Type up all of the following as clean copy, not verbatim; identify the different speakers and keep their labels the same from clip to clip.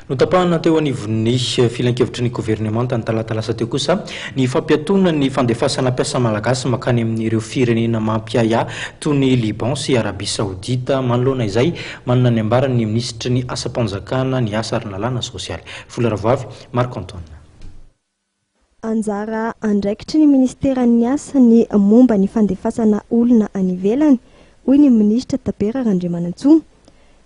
Speaker 1: Notapahana teo anivon'ny filankevitry ny governemanta ny talata lasa teo kosa ny fampiatoana ny fandefasana mpiasa malagasy mankany amin'ireo firenena mampiahiahy toy ny Liban sy Arabie Saoudite. Manoloana izay, manana ny ambarany ny minisitry ny Asam-panjakana, ny Asa ary ny Lalàna sosialy, Vola Ravoavy Marc Antoine.
Speaker 2: Anjara andraikitry ny minisiteran'ny Asa ny momba ny fandefasana olona any ivelany, hoy ny minisitra Tabera Randriamanantsoa.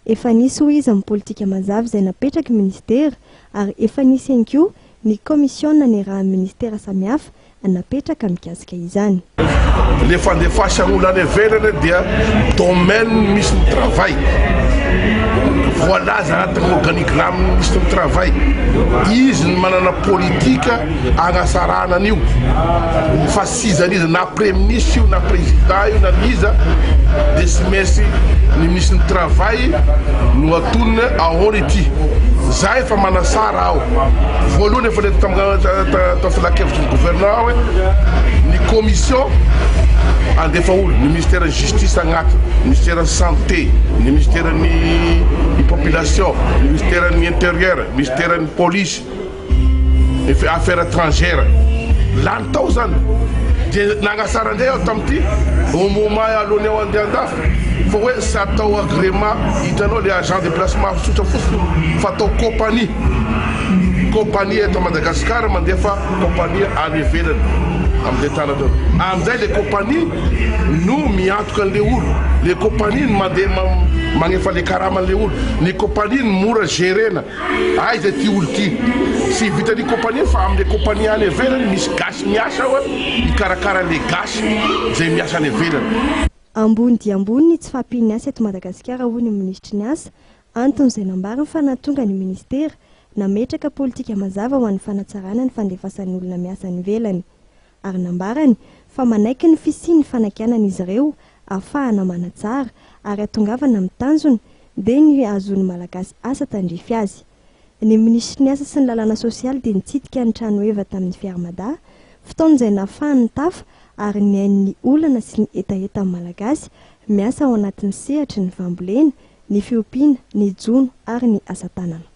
Speaker 2: Efa nisy hoy izy ny politika mazava izay napetraky minisitera ary efa nisy ihany koa ny kaomisiona niarahan'ny minisitera samihafa napetraka mikasika izany.
Speaker 3: Le fandefasana olona any ivelany dia domaine misy ny travail. Voalaza anatin'ny organigramme misy ny travail. Izy no manana politique agnasarana an'io. Fa tsy iza n'iza na premier ministre io na président io na n'iza dia tsy maintsy ny ministre ny travail no atonina ahoana ity. Za efa manasara aho. Voalohany efa nentiko tamin'ny filankevitry ny gouvernement hoe ny commission andefa olo, ny ministère ny justice agnatiny, ny ministère ny santé, ny ministère ny population, ny ministère ny intérieur, ny ministère ny police, ny affaires étrangères. Lany tao zany. Dia nagnasara indray aho tamin'ity au moment alohan'ny aho andeha andafy fa hoe tsy atao agrément hitanao le agent de placement tsotra fotsiny fa atao compagnie. Compagnie eto Madagascar mandefa compagnie any ivelany amin'izay tanana amin'izay le compagnie no miantoka an'le olo, le compagnie no mandeha magnefa le karaman'le olo, ny compagnie no mora gerena. Aiza ity olo ity? Tsy vitan'ny compagnie fa amle compagnie any ivelany misy gasy miasa ao hikarakara anle gasy izay miasa any ivelany.
Speaker 2: Ambony dia ambony ny tsy fahampian'ny asa eto Madagasikara hoy ny minisitry ny asa, antony izay nambarany fa nahatonga ny minisitera nametraka politika mazava ho an'ny fanatsarana ny fandefasan'ny olona miasa any ivelany. Ary nambarany fa manaiky ny fisian'ny fanakianana izy ireo ahafahana manatsara ary hahatongavana amin'ny tanjona dia ny hahazoan'ny Malagasy asa tandrify azy. Ny minisitry ny asa sy ny lalàna sosialy dia nitsidika ny trano heva tamin'ny Fiarmada, fotoana izay nahafahany nitafa ary nihaino ny olana sy ny hetahetan'ny Malagasy miasa ao anatin'ny sehatry ny fambolena, ny fiompiana, ny jono ary ny asa tanana.